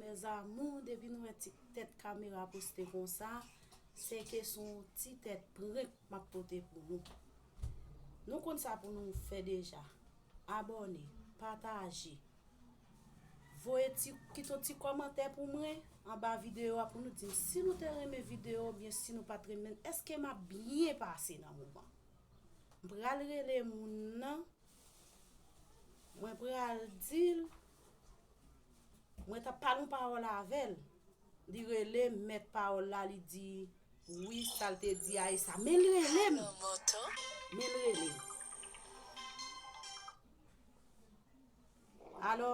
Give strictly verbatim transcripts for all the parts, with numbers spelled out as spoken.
Mes amours, depi nou wè ti tèt kamera poste konsa, se ke se yon ti tèt prank m ap pote pou nou. Nou konn sa pou nou fè deja. Abòne, pataje. Voye ti, kite yon ti kòmantè pou mwen anba videyo a pou nou di m si nou te renmen videyo oubyen si nou pa t renmen l, èske m ap byen pase nan moman. M pral rele moun nan. Mwen pral di l. Mwen t ap pale yon pawòl avè l. Li rele m, mèt pawòl la, li di wi, sa l te di a e sa. Men l rele m. Men l rele m. Alo?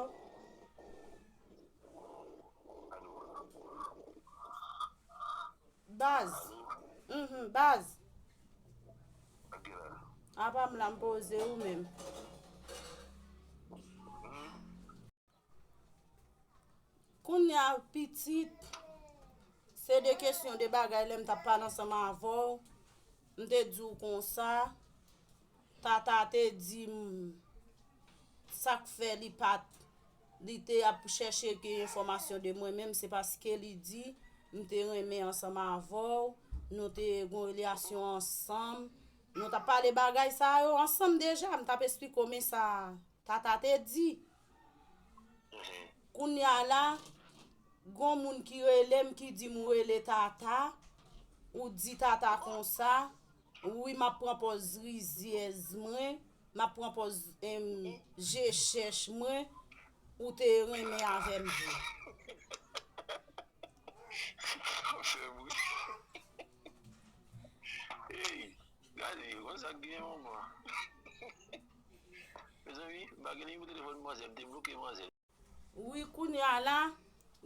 Baz. Mhm, baz. Apa m la m poze ou menm. Kounye a pitit, se de kesyon de bagay lè m t ap pale ansanm avè w, m te di w konsa, Tata te di m sa k fè li pa t, li te ap chèche gen enfòmasyon de mwen menm, se paske li di m te renmen ansanm avè w, nou te gen yon relasyon ansanm, nou t ap pale bagay sa yo ansanm deja, m t ap esplike w men sa Tata te di. Kounye a la, gon moun ki rele m ki di m ou rele Tata, ou di Tata konsa, wi m ap pran pòz rizyèz mwen, m ap pran pòz em, je chèch mwen, ou te renmen avè m vre. Fè bri. Hey, gade, konsa k gen manman. Mezanmi, m pa gen nimewo telefòn manzè, m te bloke manzè. Wi, kounye a la,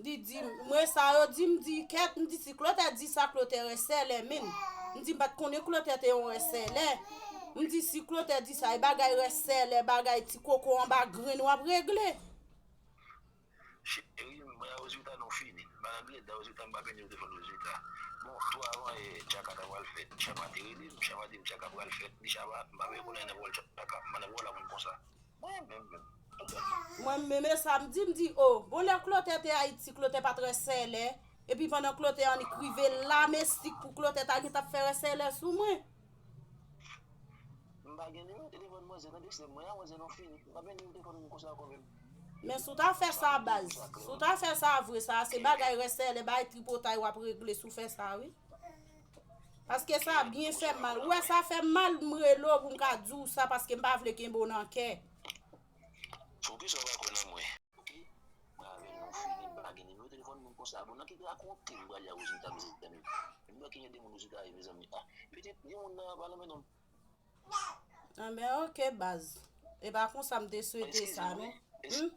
li di, mwen sa yo di, m di, kèt, m di, si Clotaire di sa, Clotaire rèsèlè, men. M di, m pa t konnen Clotaire te yon rèsèlè. M di, si Clotaire di sa, e bagay rèsèlè, bagay ti koko anba grenn w ap regle. Cheri, mwen a Rosuita nou fini. M pa nan greda Rosuita, m pa vini yo defann Rosuita. Bon, tou avan e tchaka ta pral fèt. Chama te rele m, Chama di m tchaka pral fèt. Li Chama, m pa vle konnen nan wòl tchaka. M pa nan wòl a moun konsa. Mwen menm menm. Mwen menm e sa m di, m di, o, bon lè Clotaire te Ayiti, Clotaire pa t rèsèlè. Epi pandan Clotaire annik rive la, mestik pou Clotaire ta gen t ap fè rèsèlè sou mwen. M pa gen nimewo telefòn manzè nan dosye mwen an, manzè nou fini. M pa gen nimewo telefòn moun konsa ankò menm. Men si w ta fè sa baz, si w ta fè sa vre, sa se bagay rèsèlè, bagay tripotay w ap regle si w fè sa wi. Paske sa byen fè mal. Ou wè sa fè mal m rele w pou m ka di w sa paske m pa vle kenbe w nan kè. Poukisa w pa kwè nan mwen? Oke? Mwen avè l nou fini, m pa gen nimewo telefòn moun konsa. Bon, nan ki rakonte m pral ya Rosuita, mezanmi? M wè ki jan de moun Rosuita ye, mezanmi. Ah, pitit, gen moun nan pa nan men non. Anben, oke, baz. E pa konsa m te swete sa, non. Eskize mwen. Es- Hmm?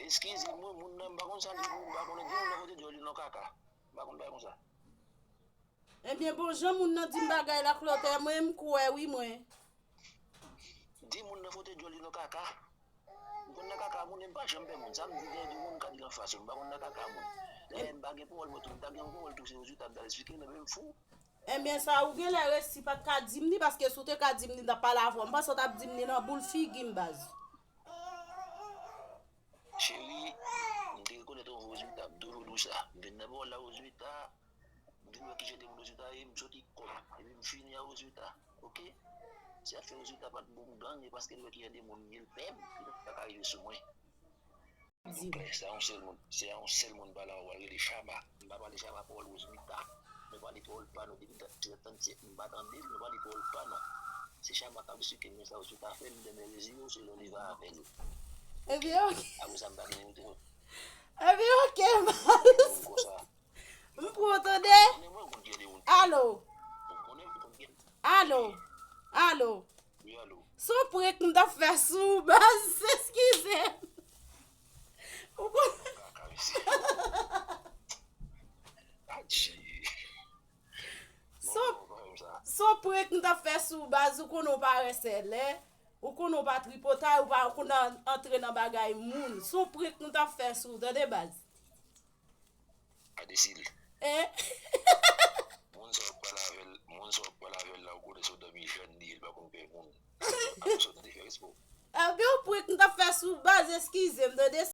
Eskize mwen, moun nan, m pa konn sa l di pou ou, m pa konnen. Di moun nan kote djòl li nan kaka. M pa konn bagay konsa. Ebyen, bon, jan moun nan di m bagay la, Clotaire, mwen, m kwè, wi, mwen. Di moun nan fote djòl li nan kaka. M konn nan kaka moun, e m pa janm pè moun. Sa m di, gen de moun ka di l anfas yo, m pa konn nan kaka moun. Dayè, m pa gen pawòl, mwen tou, m ta gen yon pawòl tou, se Rosuita m t al esplike, nan men m fou. Ebyen, sa ou genlè resi pa t ka di m li, paske si w te ka di m li, m t ap pale avè w. M panse w t ap di m li nan boul figi m, baz. Cheri, m te rekonèt ou Rosuita, m toujou di w sa. M vin nan pawòl la Rosuita, m vin wè ki jan de moun Rosuita ye, m soti kòm. Epi m fini a Rosuita, oke? Si afè Rosuita pa t bon m gang, e paske l wè ki jan de moun m ye, l pè m, li pa ka rive sou mwen. Nou klè, se a yon sèl moun, se a yon sèl moun m pale avè w, l rele Chama. M pa pale Chama pawòl Rosuita. Nou pale pawòl pa nou depi trant, trant, trant sèt, m pa tande l, nou pale pawòl pa nou. Se Chama k ap esplike m sa Rosuita fè, m demen reziye w, se lè w li va avè l. Ebyen, oke. Apre sa, m pa gen nimewo telefòn. Ebyen, oke, baz. M pran w tande. Alo. Alo. Alo. Se yon prank m t ap fè sou ou, baz. Eskize m. Ou konn- Se yon- se yon prank m t ap fè sou ou, baz. Ou konnen w pa rèsèlè. Ou konnen w pa tripotay, ou pa konn an- antre nan bagay moun. Se yon prank m t ap fè sou ou, tande, baz. Adesil. Eh? Moun sa w ap pale avè l, moun sa w ap pale avè l la, ou konnen se yon dòmi jèn li ye, li pa konn pè moun. Adesil, tande, fè respè w. Ebyen, yon prank m t ap fè sou ou, baz, eskize m, tande.